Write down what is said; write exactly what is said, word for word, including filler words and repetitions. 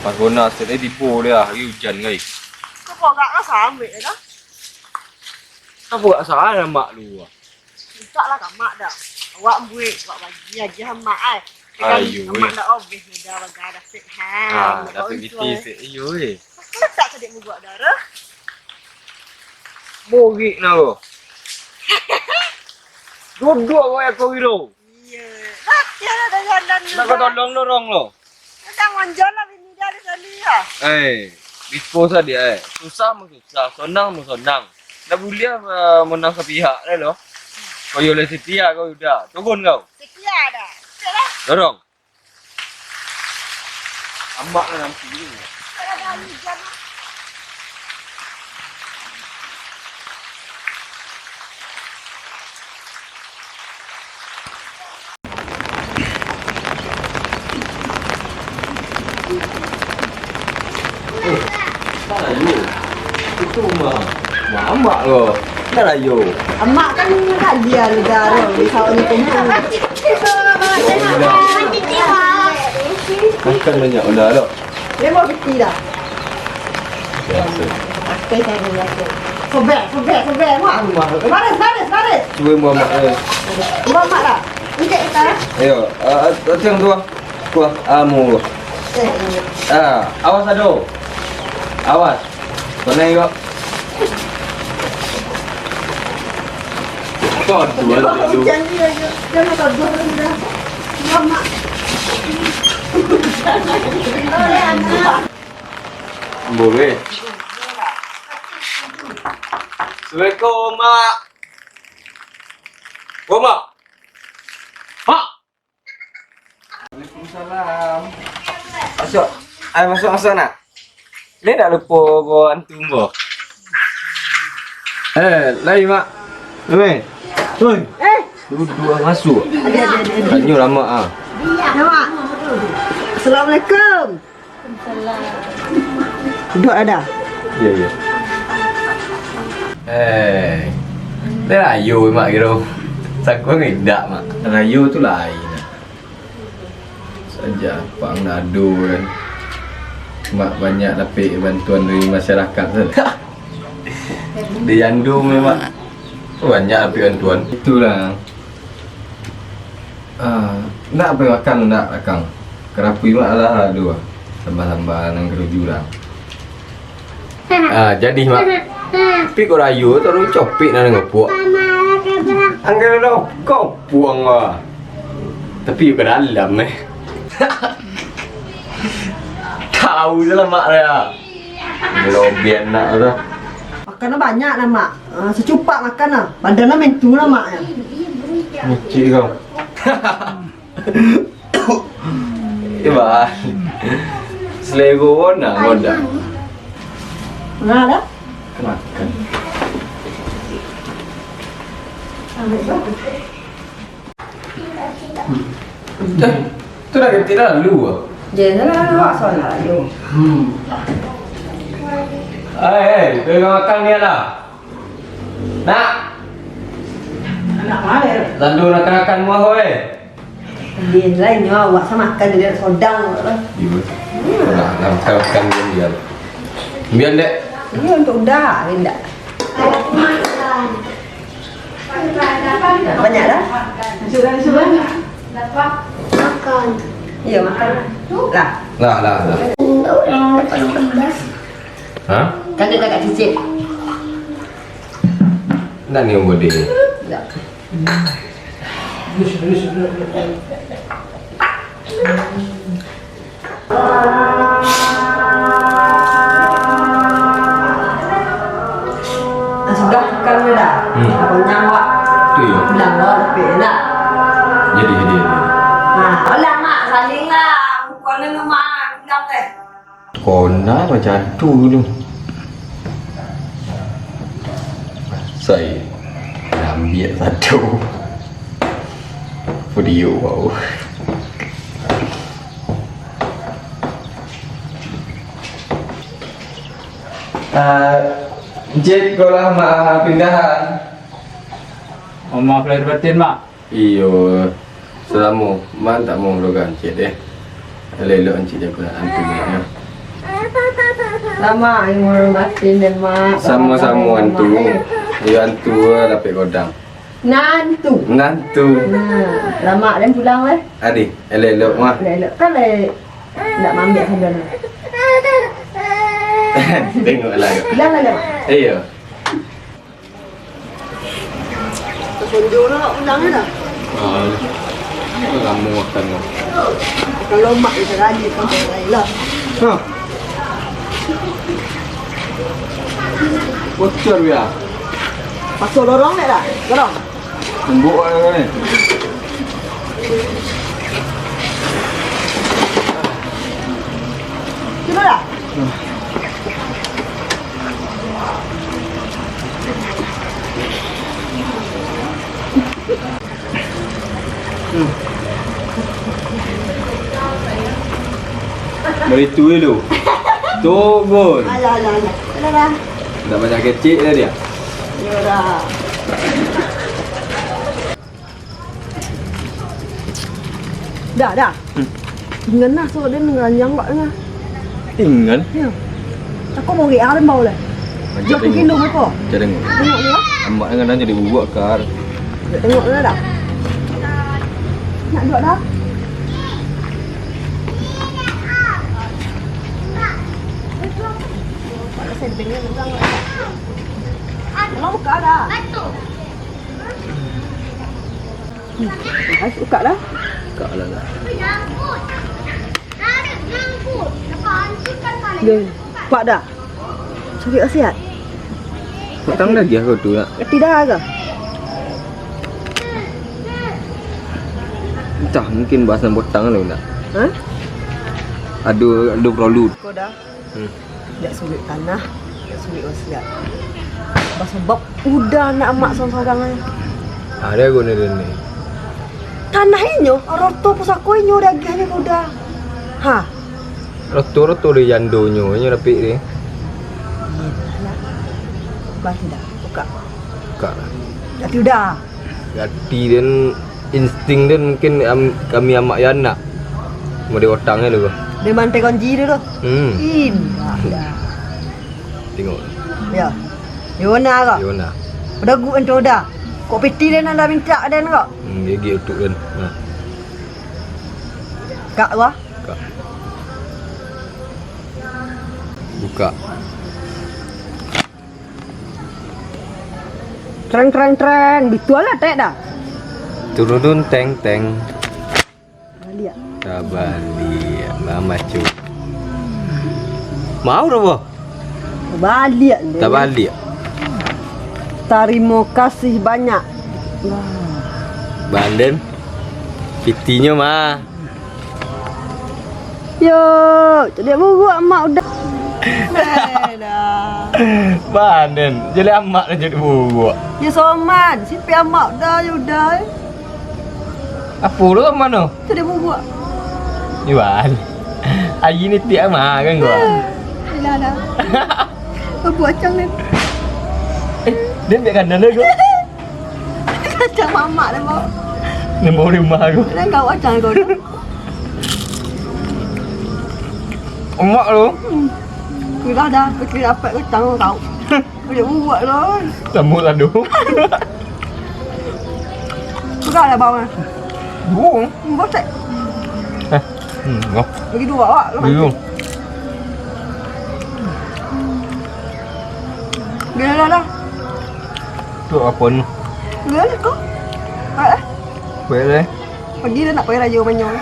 Mas Bona, setiap hari tibo dia, hari ujan, guys. Kok gak lah sampai dah? Apa gak salah mak lu? Mintak lah ka mak dah. Awak buek, awak bagi aja mak ai. Kan ayo, amak eh. Dah obeh muda baga dapet ha. Ah, dapet biti sik. Iyo, eh. Tak cedek muguak darah. Borik nah lo. Duduk awak kau gilo. Iya. Lah, tiada ada jalan. Nak kau tolong dorong lo. Macam monjol lah bini dia di sini ya. Eh, biko sadia eh. Susah mah susah, sonang mah sonang. Ndak buliah, eh, monang sapihak deh lo. Kau yo lah setia kau udah. Turun kau. Setia dah. Oke lah. Dorong. Amak lah nanti. Kalau dah hujan lah. Eh, tak layu. Itu rumah. Rumah amak ko. Tak layu. Amak kan kajian di dalam, di sawah ni kumpul. Makan banyak udah tu. Dia mau piti dah. Biasa. Pakai cara biasa. Sobek, sobek, sobek. Mak, mak. Baris, baris, baris. Cuba buat mak, eh. Buat mak dah. Encik kita. Ayo, ah, ah, tiang tu, ah. Kuah, amu. Eh, iya. Ah, awas ado. Awas. Kau naik kau. Kau dua dulu. Jangan, jangan, jangan kau dua dulu dah. Buat mak. Boleh. Assalamualaikum, Mak. Oh, Mak. Mak. Waalaikumsalam. Masuk. Ayo, masuk, masuk, nak. Ni nak lupo bawa antu, Mbok. Eh, lai, Mak. Weh. Oi. Eh. Duduk, masuk. Ada, ada, ada, ada. Tanyo lamo, ah. Ya, Mak. Assalamualaikum. Duduk ada. Iya, iya. Eh, dia rayo, Mak, kiro. Sakuang indak, Mak. Rayo tu lain. Saja pang nado kan. Mak banyak dapik bantuan dari masyarakat tu. Di Yandu memang banyak dapik bantuan. Itulah. Ah, ndak apo makan ndak, akang? Karapui mak lah ado. Sambal-sambal nan karuju lah. Ah, jadi, Mak. Tapi kok rayo tu copik nan ngopuak. Angger dah kopuang lah. Tapi ka dalam, eh. Tahu je lah, Mak, dia. Lobian nak tu. Makan banyak lah, Mak. Ah, sacupak makan lah. Badan lah mentu lah, Mak, ya. Ngicik kau. Iba. Selego wona, wona. Nah, dah. Kenakan. Ambil dah. Eh, tu dah ganti lalu ah. Dia dah lalu, asal nak lalu. Hmm. Eh, eh, pegang makan dia lah. Nak. Anak mana? Lalu nak makan muah, eh. Dia lain nyo awak sama makan dia sodang tu. Iya. Hmm. Nah, nak makan, makan dia biar. Biar dek. Iya, untuk udah, indak. Banyak dah? Makan. Iya, makan. Lah. Lah, lah, lah. Ha? Kan dia tak cicip. Nak ni umur dia. Enggak. Ah, sudah, bukan dah. Hmm. Pokoknya awak. Tu ya. Bilang awak tapi enak. Jadi, jadi, jadi. Nah, olah mak, saling lah. Bukan lemah, bilang deh. Kona macam tu tu. Sai, ambiak satu. Video bau. Ah, Encik, kau lah ma-, pindahan. Oh, maaf lahir batin, Mak. Iyo, salamo mak tak mau doga Encik deh. Elok-elok Encik jago anak antu mak, yo. Lamak umur batin den, Mak. Samo-samo, Lamak, antu. Mak, eh. Iyo, antu dapek godang. Nantu. Nantu. Nah, lamak den pulang lah. Adi, elok-elok mah. Elok-elok. Kan lai ndak maambiak sandal. Tengoklah. Pulang lah, Mak. Iyo. Sonjo lo nak pulang dah. Ah, lamo makan lo. Kalau mak bisa rajin sampai lain lah. Hah. Bocor ya. Masuk lorong dek dah. Lorong. Tunggu orang ni. Cuba dah. Baritu dulu. Turun. Alah, alah, alah. Alah, dah. Ndak banyak kecek dah dia. Yo dah. Dah, dah. Hmm. Ingan nah, so dia ngeranjang bak tengah. Ingan? Ya. Aku mau G R mau lah. Macam jok tengok. Kilo berapa? Macam tengok. Tengok ni lah. Amak dengan aja dibuat kar. Tengok lah dah. Nak duduk dah. Kalau buka dah. Guys, buka dah. Buka lah dah. Dah. Pak dah. Sakit kasihan. Petang lagi aku tu nak. Tidak ada. Entah, mungkin bahasan botang tu nak. Hah? Aduh, aduh perlu. Kau dah. Hmm. Dak sulik tanah, dak sulik wasiat. Basabab udah anak amak sorang-sorang ai. Ada guna dia ni. Tanah inyo, roto pusako inyo diagiah ni udah. Ha. Roto-roto di jandonyo, inyo dapik ni. Iyalah. Bah, dah, buka. Buka lah. Dak udah. Ati den, insting den mungkin am-, kami amak yo anak. Mode otang tu. Dia mantai konji tu tu. Hmm. Indak dah. Tengok. Ya. Yona ko. Yona. Udah guk ento dah. Kok piti den anda minta den ko? Hmm, gigit utuk den. Nah. Kak gua. Kak. Buka. Treng, treng, treng. Bitualah tek dah. Turun teng teng. Baliak. Tabaliak lah maco. Mau dah boh? Baliak deh. Tabaliak. Tarimo kasih banyak. Wah. Banden. Pitinyo mah. Yo, caliak buruak amak udah. Eh, dah. Banden, caliak amak dah caliak buruak. Yo, soman, sipi amak udah, yo udah, eh. Apo lo soman tu? Caliak buruak. Iwan. Ayi ni tiak mah kan gua. Eh, ilah dah. Babuak acang ni. Eh, dia ambil kanan dah gua. Kacang mamak dah, Bang. Nembok rumah aku. Dah kau acang kau dah. Emak tu. Hmm. Kira dah, kira dapat kacang kau. Boleh buat lah. Sambut lado. Pegang lah bawah. Burung. Hmm, botek. Eh. Hmm, no. Bagi dua awak lah. Bagi dua. Biar dah dah. Tu apa ni? Biar dah kau. Ah, eh. Boleh. Pagi dah nak pergi raja manyong.